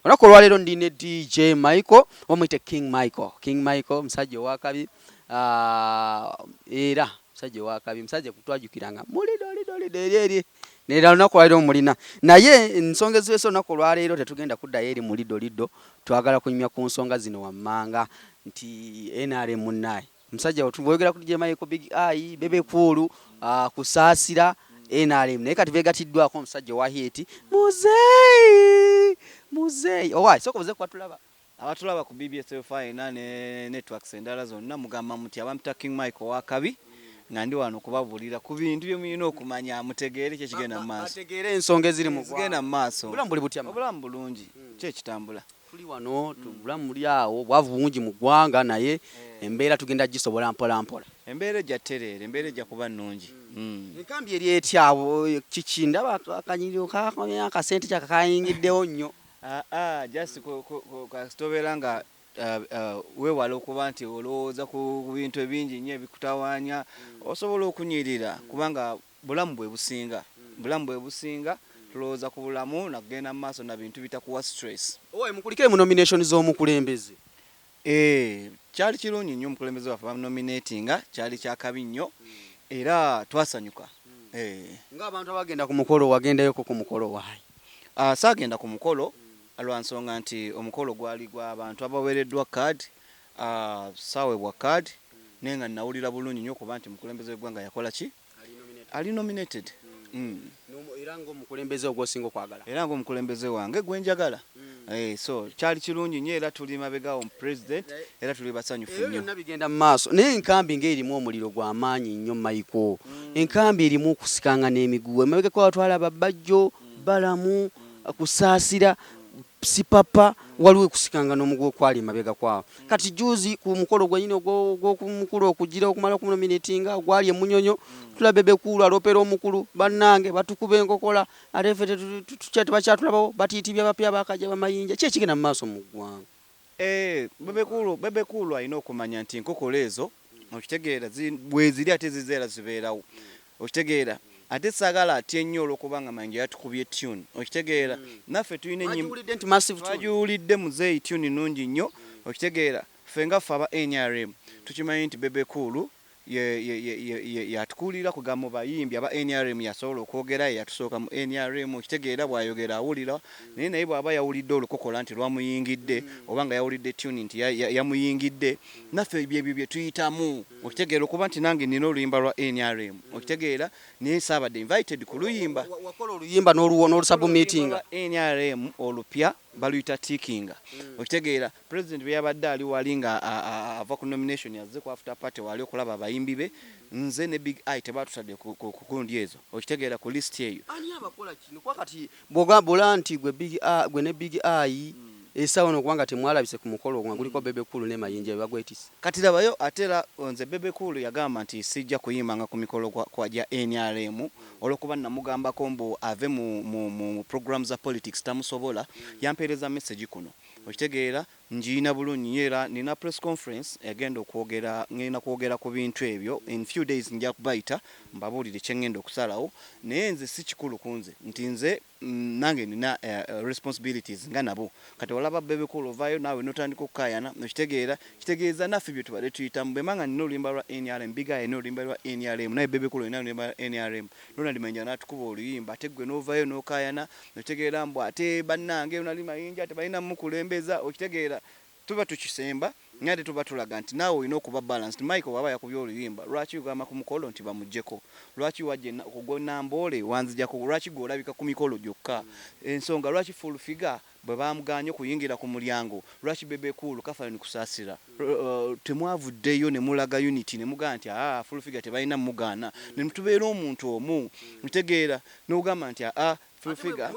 Olunaku olwaleero ndi ne DJ Michael, bamuyite King Michael. King Michael musajja owakabi, era musajja owakabi, musajja kutwajukiranga mulidolidolido eri eri nera olunaku olwaleero mulina. Naye ensonga eziwesa olunaku olwaleero tetugenda kuddayo eri mulidolido, twagala kunyumya ku nsonga zino wammanga nti NRM munnaye. Omusajja bw'oyogera ku DJ Michael, Big Eye, Bebe Cool, Kusaasira, NRM, naye kati beegatiddwako omusajja owa hit Muzeeyi Muzeeyi. Owaaye, sooka obuze ku batulaba. Abatulaba ku BBS Terefayina ne networks endala zonna, mugamba muti abampita King Mike owakabi, nga ndi wano kubabuulira ku bintu bye mulina okumanya, mutegeere ki ekigenda mu maaso. Bategeere ensonga eziri mu zigenda mu maaso. Obulamu buli butya? Obulamu bulungi, ki ekitambula? Tuli wano, obulamu buli awo, bwavu bungi mu ggwanga, naye embeera tugenda gisobola mpola mpola. Embeera ejja tereera, embeera ejja kuba nnungi. Enkambi eri etya? Kiki, ndaba akanyiriro kakomye, akasente kyaka kayingiddewo nnyo. Aa, just kasita obeera nga weewala okuba nti olowooza ku bintu ebingi nnyo ebikutawaanya, osobola okunyirira, kubanga bulamu bwe businga, bulamu bwe businga. Tulowooza ku bulamu nakugenda mu maaso na bintu bitakuwa stress. Owaye, mukulikire mu nomination z'omukulembeze. Eh, kyali kirungi nnyo, omukulembeze waffe bamunominatinga, kyali kyakabi nnyo era twasanyuka. Ng'abantu abagenda ku mukolo, wagendayoko ku mukolo, waayi? Saagenda ku mukolo lwa nsonga nti omukolo gwali gwa bantu abaweereddwa card. Saaweebwa card, naye nga nawulira bulungi nnyo okuba nti omukulembeze w'eggwanga yakola ki, ali nominated. Era ng'omukulembeze ogwosinga okwagala. Era ng'omukulembeze wange gwe njagala. So kyali kirungi nnyo, era tuli mabegawo mu president, era tuli basanyufu Ebyo nnyo. byonna bigenda mu maaso, naye enkambi ng'erimu omuliro gw'amaanyi nnyo, Michael. Enkambi erimu okusikanga n'emiguwa. Emabega kwatwala Babajjo, Balamu, Kusaasira, Sipapa, waliwo okusikanga n'omuguwa okwali emabega kwawo. Kati juzi ku mukolo gwenyini ogw'omukulu okugira okumala okumunominatinga gwali emunyonyo, tulaba Bebe Cool alopera omukulu, "Bannange batukuba enkokola, ate ffe tebakyatulabawo, batiitibya bapya bakajja bamayinja." Ki ekigenda mu maaso mu ggwanga? Bebe Cool alina okumanya nti enkokola ezo, okitegeera, bweziri ate zizeera zibeerawo, okitegeera. Ate saagala atye nnyo olw'okuba nga Mayinja yatukubye tune, okitegeera. Naffe tulina ennyimba. Mwagiwulidde nti massive tune? Twagiwulidde, muzeeyi, tune nnungi nnyo, okitegeera. Ffe nga ffe aba NRM tukimanyi nti Bebe Cool yatukuulira kugamba mu bayimbi aba NRM, yasobola okwogera, ye yatusooka mu NRM, okitegeera. Bw'ayogera awulira, naye bw'aba yawulidde olukokola nti lwamuyingidde, oba nga yawulidde tune nti yamuyingidde, naffe byebyo bye tuyitamu, okitegeera, okuba nti nange nina oluyimba lwa NRM, okitegeera, naye saabadde invited ku luyimba. Wakola oluyimba n'olusubmittinga? NRM olupya baluyita Tikinga, okitegeera. President bwe yabadde ali wali nga ava ku nomination, yazze ku after party wali okulaba abayimbi be, nze ne Big Eye tebatutadde ku kundi ezo, okitegeera, ku list eyo. Ani abakola kino? Kuba kati bw'ogamba nti gwe Big Eye, gwe ne Big Eye essaawa eno, kubanga temwalabise ku mukolo ogwo nga guliko Bebe Cool ne Mayinja, be bagwetisse. Kati labayo, ate era nze Bebe Cool yagamba nti sijja kuyimbanga ku mikolo gya NRM olw'okuba namugambako mbu ave mu program za politics, tamusobola. Yampeereza message kuno, okitegeera, ngiina bulungi nnyo, era nina press conference egenda okwogera, ngenda kwogera ku bintu ebyo in few days. Nja kubayita mbabuulire kye ngenda okusalawo, naye nze si kikulu ku nze nti nze nange nina responsibilities nga nabo. Kati olaba Bebe Cool ovaayo naawe notandika okukaayana, okitegeera, kitegeeza naffe bye tubadde tuyitamu. Bwe nga nina oluyimba lwa NRM, Big Eye alina oluyimba lwa NRM, naye Bebe Cool olina oluyimba lwa NRM, Ronald Mayinja n'atukuba oluyimba, ate gwe n'ovaayo n'okaayana, okitegeera, mbu ate bannange Ronald Mayinja tebalina mukulembeza, okitegeera. Tuba tukisemba, naye ate tuba tulaga nti naawe olina okuba balanced. Michael bw'aba yakubye oluyimba, lwaki ogamba ku mukolo nti bamuggyeko? Lwaki wajja gwe Namboole wanzijako? Lwaki gwe olabika ku mikolo gyokka? Ensonga lwaki Full Figure bwe bamuganye okuyingira ku mulyango, lwaki Bebe Cool, Catherine Kusaasira, temwavuddeyo ne mulaga unity ne mugamba nti aa, Full Figure tebalina mugaana, ne tubeera omuntu omu, ntegeera, n'ogamba nti aa, Full Figure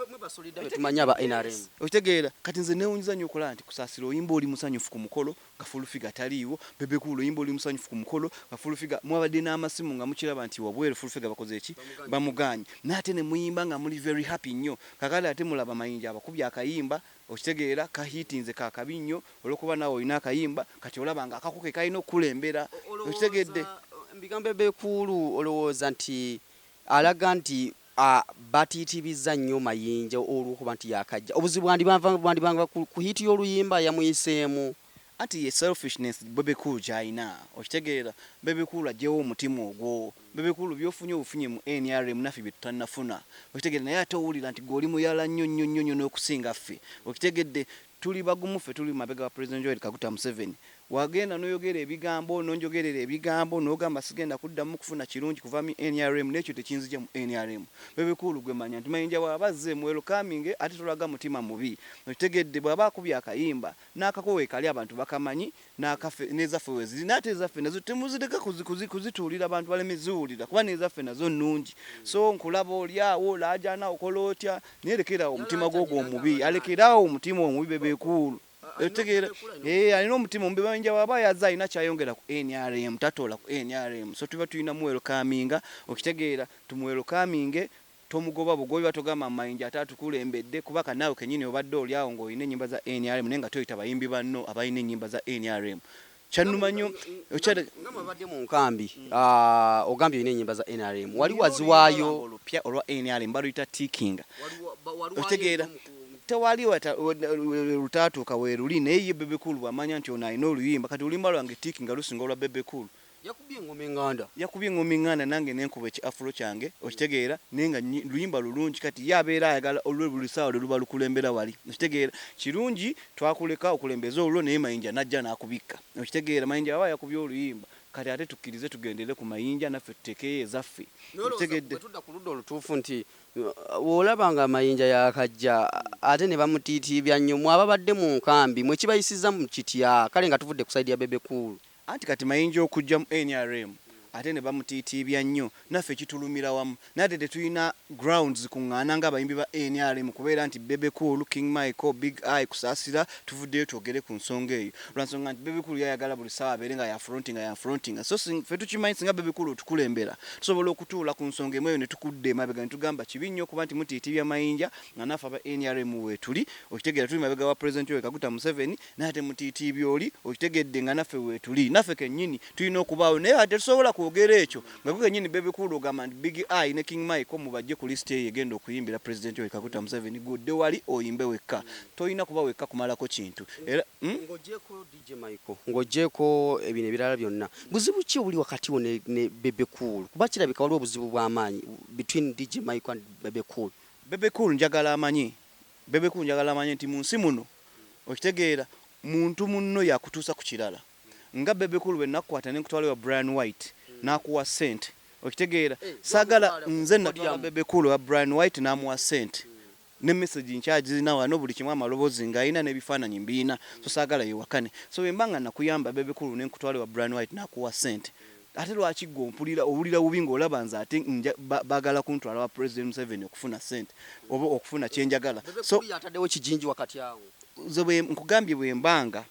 Tumanyi aba NRM. Okitegeera. Kati nze newunyiza nnyo okulaba nti Kusaasira oyimba oli musanyufu ku mukolo nga Full Figure taliiwo, Bebe Cool oyimba oli musanyufu ku mukolo nga Full Figure, mwabadde n'amasimu nga mukiraba nti wabweru Full Figure bakoze eki, bamuganye, naye ate ne muyimba nga muli very happy nnyo. Kakati ate mulaba Mayinja abakubye akayimba, okitegeera, kahiitinze, kakabi nnyo. Olwokuba naawe olina akayimba, kati olaba nga akako ke kalina okukulembera, okitegedde. Bigambo Bebe Cool, olowooza nti alaga nti Batiitibizza nnyo Mayinja olw'okuba nti yakajja. Obuzibu bwandibanga ku hit y'oluyimba yamuyiseemu. Anti ye selfishness Bebe Cool gy'alina, okitegeera? Bebe Cool aggyewo omutima ogwo. Bebe Cool by'ofunye obufunye mu NRM naffe bye tutannafuna, okitegeera? Naye ate owulira nti gwe oli muyala nnyo nnyo nnyo nnyo n'okusinga ffe, okitegedde? Tuli bagumu ffe tuli mabega wa President Yoweri Kaguta Museveni. Wagenda n'oyogera ebigambo n'onjogerera ebigambo n'ogamba sigenda kuddamu kufuna kirungi kuva mu nrm n'ekyo tekinzigya mu nrm. Bebe Cool gwe manya nti Mayinja bw'aba azze muwelcominge ate tolaga mutima mubi. Okitegedde bw'aba akubye akayimba n'akako weekali abantu bakamanyi n'akaffe n'ezaffe weeziri naye ate ezaffe nazo temuzireka kuzituulira bantu baleme ziwulira kuba n'ezaffe nazo nnungi. So nkulaba oli awo olaajana okola otya naye lekera awo omutima gwo ogwo omubi alekere awo omutima omubi Bebe Cool. Otegeera? Eh, alina omutima omubi. Mayinja bw'aba yazze alina ky'ayongera ku nrm, tatoola ku nrm. So tuba tulina muwelcominga, okitegeera? Tumuwelcominge, tomugoba bugobi oba togamba Mayinja ate atukulembedde kuba ka naawe kennyini obadde oli awo ng'olina ennyimba za nrm naye nga toyita bayimbi banno abalina ennyimba za nrm. Kyannuma nnyo. Nga mwabadde mu nkambi, ogambye olina ennyimba za nrm, wali waziwaayo? Olupya olwa nrm baluyita tickinga. Okitegeera? Tewali lutaatuuka weeruli naye ye Bebe Cool bw'amanya nti ono alina oluyimba, kati oluyimba lwange tickinga lusinga olwa Bebe Cool. Yakubye engoma enganda. Yakubye engoma enganda nange ne nkuba eki afro kyange, okitegeera, naye nga luyimba lulungi. Kati ye abeera ayagala olulwe buli ssaawa lwe luba lukulembera wali, okitegeera. Kirungi twakuleka okulembeze olulwo naye Mayinja n'ajja n'akubikka, okitegeera. Mayinja bw'aba yakubye oluyimba kati ate tukkirize tugendere ku Mayinja naffe tuteekeyo ezaffe, okitegedde. Bwe tudda ku ludda olutuufu nti bw'olaba nga Mayinja yaakajja ate ne bamutiitiibya nnyo, mmwe ababadde mu nkambi mwe kibayisizza kitya? Kale nga tuvudde ku sayidi ya Bebe Cool. Anti kati Mayinja okujja mu nrm ate ne bamutiitiibya nnyo naffe kitulumira wamu naye ate tetulina grounds kungaana nga abayimbi ba nrm kubeera nti Bebe Cool, King Michael, Big Eye, Kusasira tuvuddeyo twogere ku nsonga eyo lwa nsonga nti Bebe Cool yayagala buli ssaawa abeere nga yafrontinga yafrontinga so ffe tukimanyi singa Bebe Cool otukulembera tusobola okutuula ku nsonga emu eyo ne tukudda emabega ne tugamba kibi nnyo okuba nti mutiitiibya Mayinja nga naffe aba nrm weetuli okitegeera tuli mabega wa President Yoweri Kaguta Museveni naye ate mutiitiibi oli okitegedde nga naffe weetuli naffe kennyini tulina okubaawo naye ate tetusobola kwogera ekyo nga gwe kennyini Bebe Cool ogamba nti Big Eye ne King Michael mubajje ku list eyo egenda okuyimbira President Yoweri Kaguta Museveni gwe odde wali oyimbe wekka tolina kuba wekka kumalako kintu era Ng'oggyeeko DJ Michael, ng'oggyeeko ebino ebirala byonna, buzibu ki obuli wakati wo ne Bebe Cool? Kuba kirabika waliwo obuzibu bw'amaanyi between DJ Michael and Bebe Cool. Bebe Cool njagala amanye Bebe Cool njagala amanye nti mu nsi muno okitegeera muntu munno yakutuusa ku kirala nga Bebe Cool bwe nakukwata ne nkutwala ewa Brian White n'akuwa ssente okitegeera saagala nze natwala Bebe Cool ewa Brian White n'amuwa ssente ne message nkyagirina wano buli kimu amaloboozi ngayina n'ebifaananyi mbirina so saagala yewakane so bwe mba nga nakuyamba Bebe Cool ne nkutwala ewa Brian White n'akuwa ssente Ate lwaki gwe ompulira owulira bubi nga olaba nze ate nja bagala kuntwala wa president Museveni okufuna sente oba okufuna kyenjagala. So yataddewo kijinji wakati awo. Nze bwe nkugambye bwe mbanga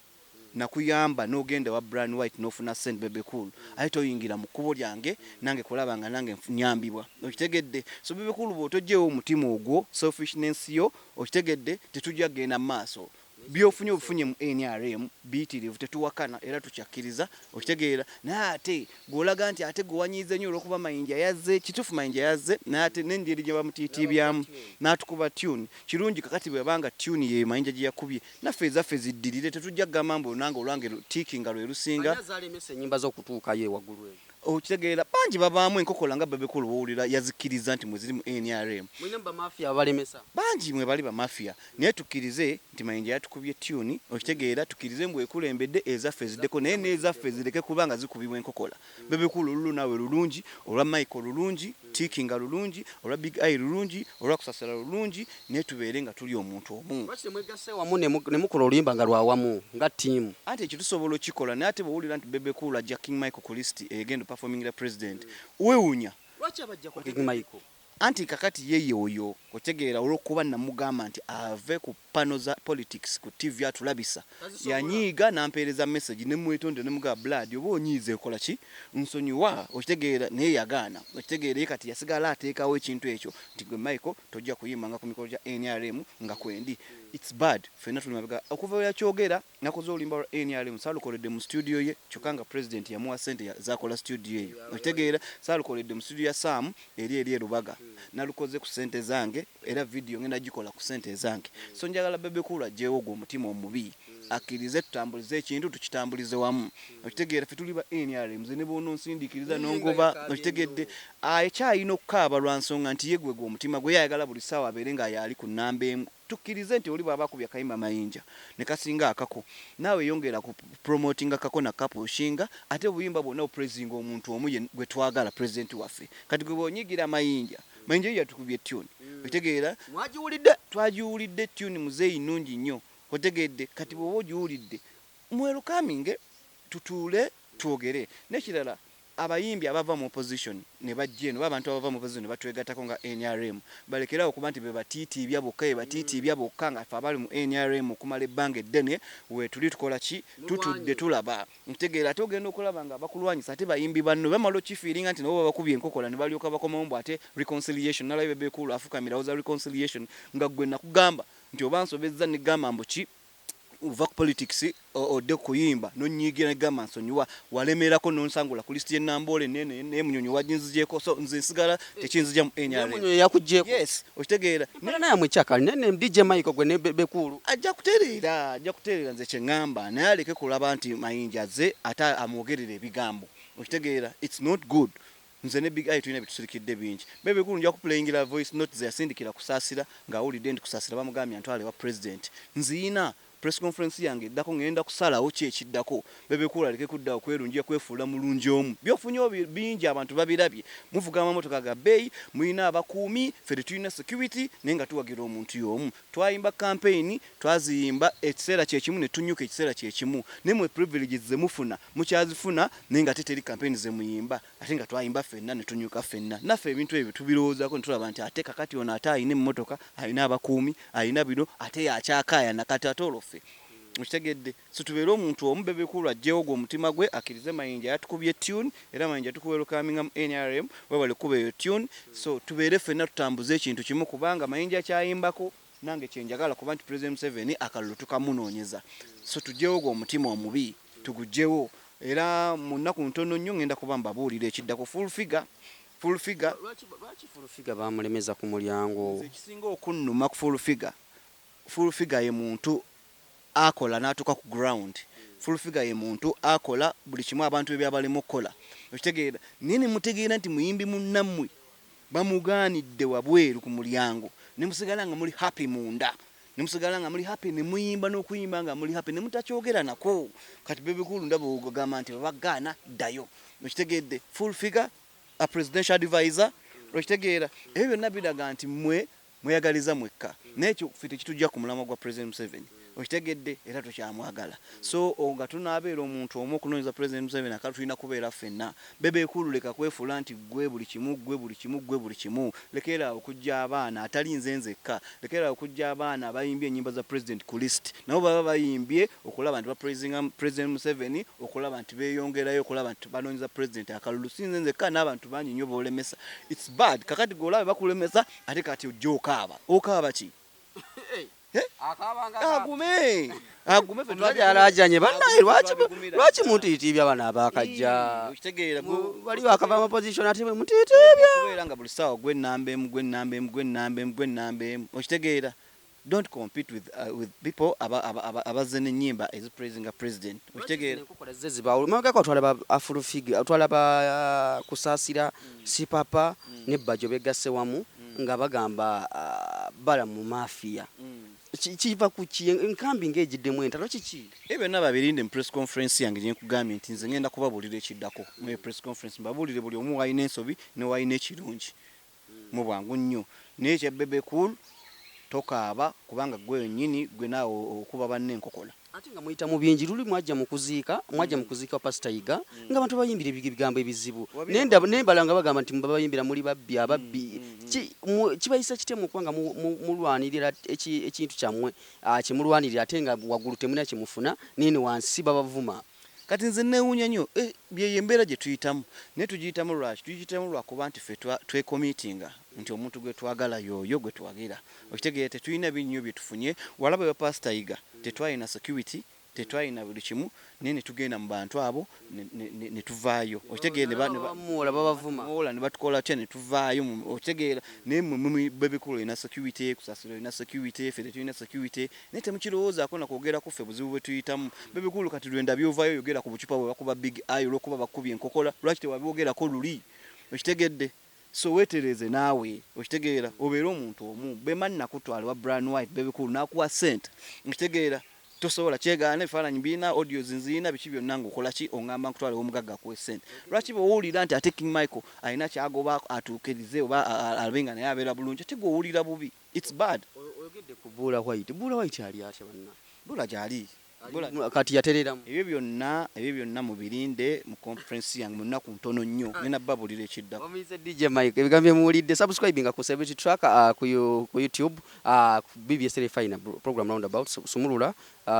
nakuyamba nogenda ewa Brian White nofuna sente Bebe Cool ate toyingira mu kkubo lyange nange kulaba nga nange nyambibwa okitegedde. So Bebe Cool bw'otoggyeewo omutima ogwo selfishness yo okitegedde tetujja kugenda mu maaso. Byofunye obifunye mu nrm biyitirivu tetuwakana era tukyakkiriza okitegeera naye ate gwe olaga nti ate gwe wanyiize nnyo olwokuba Mayinja yazze kituufu Mayinja yazze naye ate n'engeri gye bamutiitiibyamu n'atukuba tune kirungi kakati bweba nga tune yeyo Mayinja gye yakubye naffe ezaffe ziddirire tetujja kugamba mbu nange olwange tiiki nga lwe lusinga. Ani azalemesa ennyimba ze okutuukayo ewaggulu eyo? Okitegeera bangi babaamu enkokola nga Bebe Cool bwowulira yazikkiriza nti mweziri mu nrm. Mulinamu ba mafia ababalemesa? Bangi mwebali ba mafia naye tukkirize nti Mayinja yatukubye tune okitegeera tukkirize mbu ekulembedde ezaffe ziddeko naye nezaffe zireke kuba nga zikubibwa enkokola. Bebe Cool olulwo naawe lulungi, olwa Michael lulungi, Tick nga lulungi, olwa Big Eye lulungi, olwa Kusasira lulungi naye tubeere nga tuli omuntu omu. Lwaki temwegasse wamu nemukola oluyimba nga lwawamu nga team? Anti ekyo tusobola okikola naye ate bwowulira nti Bebe Cool ajja King Michael ku list egenda operformingira president wewunya. Lwaki abajjako King Michael? Anti kakati ye yoyo. Otegeera, olwokuba namugamba nti ave ku pano za politics ku TV atulabisa, yanyiiga nampeereza message nemwetonde nemugamba, "Blood, oba onyiize ekola ki, nsonyiwa." Okitegeera, naye yagaana. Okitegeera, ye kati yasigala ateekawo ekintu ekyo nti gwe Michael tojja kuyimbanga ku mikolo gya NRM nga kwendi. It's bad. Ffenna tuli mabega okuva we yakyogera. Nakoze oluyimba lwa NRM, saalukoledde mu studio ye, kyokka nga president yamuwa sente zakola studio eyo. Okitegeera, saalukoledde mu studio ya Sam eri erubaga, nalukoze ku sente zange, era video ngenda gikola ku sente ezange. So njagala Bebe Cool aggyewo gwe omutima omubi, akkirize tutambulize ekintu, tukitambulize wamu. Okitegeera, ffe tuli ba NRM. Nze ne bw'ononsindiikiriza nongoba, okitegedde, ekyayina okukaaba lwa nsonga nti ye gwe gwe omutima gwe yayagala buli ssaawa abeere nga yali ku nnamba emu. Tukkirize nti oli bw'aba akubye akayimba mayinja ne kasinga akako, naawe yongera ku promotinga kako na kapushinga, ate obuyimba bwonna opraisinga omuntu omu ye gwe twagala, president waffe. Kati gwe bw'onyigira mayinja, mayinja yo yatukubye tune. Okitegeera, mwagiwulidde? Twagiwulidde tune muzeeyi, nnungi nnyo. Otegedde, kati bw'oba ogiwulidde, mwelcominge, tutuule twogere. N'ekirala, abayimbi abava mu opposition ne bajja eno, oba abantu abava mu opposition ne batwegattako nga NRM, balekerawo okuba nti be batiitiibya bokka, be batiitiibya bokka, nga ffe abali mu NRM okumala ebbanga eddene weetuli tukola ki, tutudde tulaba. Ntegeera, ate ogenda okulaba nga bakulwanyisa, ate bayimbi banno bamala okifeelinga nti nabo babakubye enkokola ne balyoka bakomawo mbu ate reconciliation. Nalabye Bebe Cool afukamira awoza reconciliation, nga gwe nakugamba nti oba nsobezza negamba mbu ki, ova ku politics odde kuyimba, nonyigira negamba nsonyiwa, walemerako nonsangula ku list y'enamboole nene nemunyonyi waginzigyeko. So nze nsigala tekinzija mu NRM. Nemunyonyi yakugyeko? Yes, okitegeera. Naye mwekyakali nene DJ Michael gwe ne Bebe Cool. Ajja kutereera, ajja kutereera. Nze kyeŋŋamba, naye aleke kulaba nti mayinja azze ate amwogerera ebigambo. Okitegeera, it's not good. Nze ne Big Eye tulina byetusirikidde bingi. Bebe Cool nja kuplayingira voice note ze yasindikira Kusaasira ng'awulidde nti Kusaasira bamugambye antwale wa president. Nziina press conference yange eddako, ngenda kusalawo ki ekiddako. Bebe Cool aleke kuddawo kwerungiya, kwefuula mulungi omu. Byofunye bingi, abantu babirabye. Muvuga amamotoka ga bbeeyi, mulina abakuumi, ffe tetulina security, naye nga tuwagira omuntu y'omu. Twayimba campaign, twaziyimba ekiseera kyekimu ne tunyuka ekiseera kyekimu, naye mwe privileges ze mufuna mukyazifuna, naye nga ate teri campaign ze muyimba, ate nga twayimba ffenna ne tunyuka ffenna. Naffe ebintu ebyo tubirowoozaako ne tulaba nti ate kakati ono ate alina emmotoka, alina abakuumi, alina bino, ate yakyakaayana kati, ate olwo ffe? Okitegedde, so tubeere omuntu omu. Bebe Cool aggyewo gwe omutima gwe, akkirize mayinja yatukubye tune, era mayinja tukuwelcominga mu NRM, webale kuba eyo tune. So tubeere ffenna tutambuze ekintu kimu, kubanga mayinja kyayimbako nange kyenjagala, kuba nti President Museveni akalulu tukamunoonyeza. So tuggyewo gwe omutima omubi, tuguggyewo. Era mu nnaku ntono nnyo ngenda kuba mbabuulira ekiddako. Full Figure, Full Figure. Lwaki Full Figure bamulemeza ku mulyango? Nze ekisinga okunnuma ku Full Figure, Full Figure ye muntu akola n'atuuka ku ground. Full Figure ye muntu akola buli kimu abantu ebyabalimu okukola. Okitegeera, naye ne mutegeera nti muyimbi munnammwe bamugaanidde wabweru ku mulyango, ne musigala nga muli happy munda, ne musigala nga muli happy, ne muyimba n'okuyimba nga muli happy, ne mutakyogera nako. Kati Bebe Cool ndaba ogamba nti babagaana ddayo. Okitegedde, Full Figure a presidential advisor. Okitegeera, ebyo byonna biraga nti mmwe mweyagaliza mwekka, naye ekyo ffe tekitujja ku mulamwa gwa President Museveni. Okitegedde, era tukyamwagala. So nga tunaabeera omuntu omu okunoonyeza President Museveni akala, tulina kubeera ffenna. Bebe Cool, leka kwefuula nti gwe buli kimu, gwe buli kimu, gwe buli kimu. Lekeraawo okujja abaana atali nze nzekka, lekeraawo okujja abaana abayimbye ennyimba za president ku list. Nabo baba bayimbye okulaba nti bapraisinga President Museveni, okulaba nti beeyongerayo, okulaba nti banoonyeza president akalulu. Si nze nzekka, n'abantu bangi nnyo b'olemesa. It's bad. Kakati gwe olabe bakulemesa, ate kati ojja okaaba, okaaba ki? Agume, agume, ffe Omusajja alajanye bannaye. Lwaki mutiitiibya bano abakajja? Okitegeera, bali bakava mu position, ate bwe mutiitiibya. Kubeera nga buli ssaawa gwe nnamba emu, gwe nnamba emu, gwe nnamba emu, gwe nnamba emu. Okitegeera, don't compete with people abazze n'ennyimba ezipraisinga president. Okitegeera. Enkokola ze zibaawo. Mabegako twalaba Full Figure, twalaba Kusaasira, Sipapa ne Bajjo begasse wamu nga bagamba bala mu mafia. Kiva ku ki enkambi ng'egiddemu entalo? Kiki? Ebyo byonna babirinde mu press conference yange gye nkugambye nti nze ngenda kubabuulira ekiddako. Mu press conference mbabuulire buli omu walina ensobi ne walina ekirungi mu bwangu nnyo. Naye ekya Bebe Cool, tokaaba, kubanga gwe wennyini gwe naawe okuba banne enkokola. Ate nga muyita mu bingi. Luli mwajja mu kuziika, mwajja mu kuziika Pasita Yiga, nga abantu bayimbira ebigambo ebizibu. Nembala nga bagamba nti mubabayimbira muli babbi, ababbi. Kibayisa kitya mu kubanga mulwanirira ekintu kyammwe, kyemulwanirira, ate nga waggulu temulina kyemufuna, nene wansi babavuma? Kati nze neewuunya nnyo, byeyo embeera gye tuyitamu, naye tugiyitamu lwaki? Tugiyitamu lwakuba nti ffe twecommittinga nti omuntu gwe twagala y'oyo gwe twagira. Okitegeera? Tetulina binnyo bye tufunye. Walaba bya Pasita Yiga, tetwalina security, tetwalina buli kimu, naye ne tugenda mu bantu abo ne tuvaayo. Okitegeera? Bamuwola, babavuma. Ola ne batukola tya, ne tuvaayo. Okitegeera? Naye mmwe Bebe Cool olina security, Kusasira olina security, ffe tetulina security, naye temukirowoozaako nakwogera ku ffe buzibu bwe tuyitamu. Bebe Cool, kati lwenda byovaayo oyogera ku bucupa bwe bakuba Big Eye olw'okuba bakubye enkokola, lwaki tewabyogerako luli? Okitegedde? So weetereeze naawe. Okitegeera? Obeere omuntu omu. Bema nakutwala wa Brian White, Bebe Cool n'akuwa ssente. Okitegeera? Tosobola kyegaana. Ebifaananyi birina, audios nzirina, biki byonna. Ng'okola ki? Oŋŋamba nkutwale omugagga akuwa ssente. Lwaki bw'owulira nti ate King Michael alina kyagoba atuukirize oba alabe nga naye abeera bulungi, ate gwe owulira bubi? It's bad. Oyogedde ku Bula White. Bula White ali atya, banna? Bula gyali. Kati yatereramu? Ebyo byonna mubirinde mu conference yange mu nnaku ntono nnyo. Ngenda babulira ekiddako. Bamuyise DJ Mike. Ebigambo byemuwulidde, subscribinga ku Celebrity Track ku YouTube, ku BBS Terefayina program Roundabout Sumulula,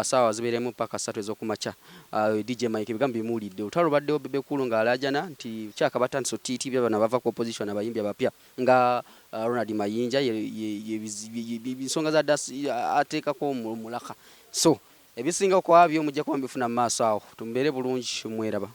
saawa zibeeremu paka 3 ez'okumakya. DJ Mike, ebigambo byemuwulidde, olutalo lubaddewo, Bebe Cool ng'alaajana nti kyaka batandise otiitiibya bano abava ku opposition, abayimbi abapya nga Ronald Mayinja, ensonga za das ateekako mulaka. So ebisinga kwabyo mujja kuba mubifuna mu maaso awo. Tumbeere bulungi, mweraba.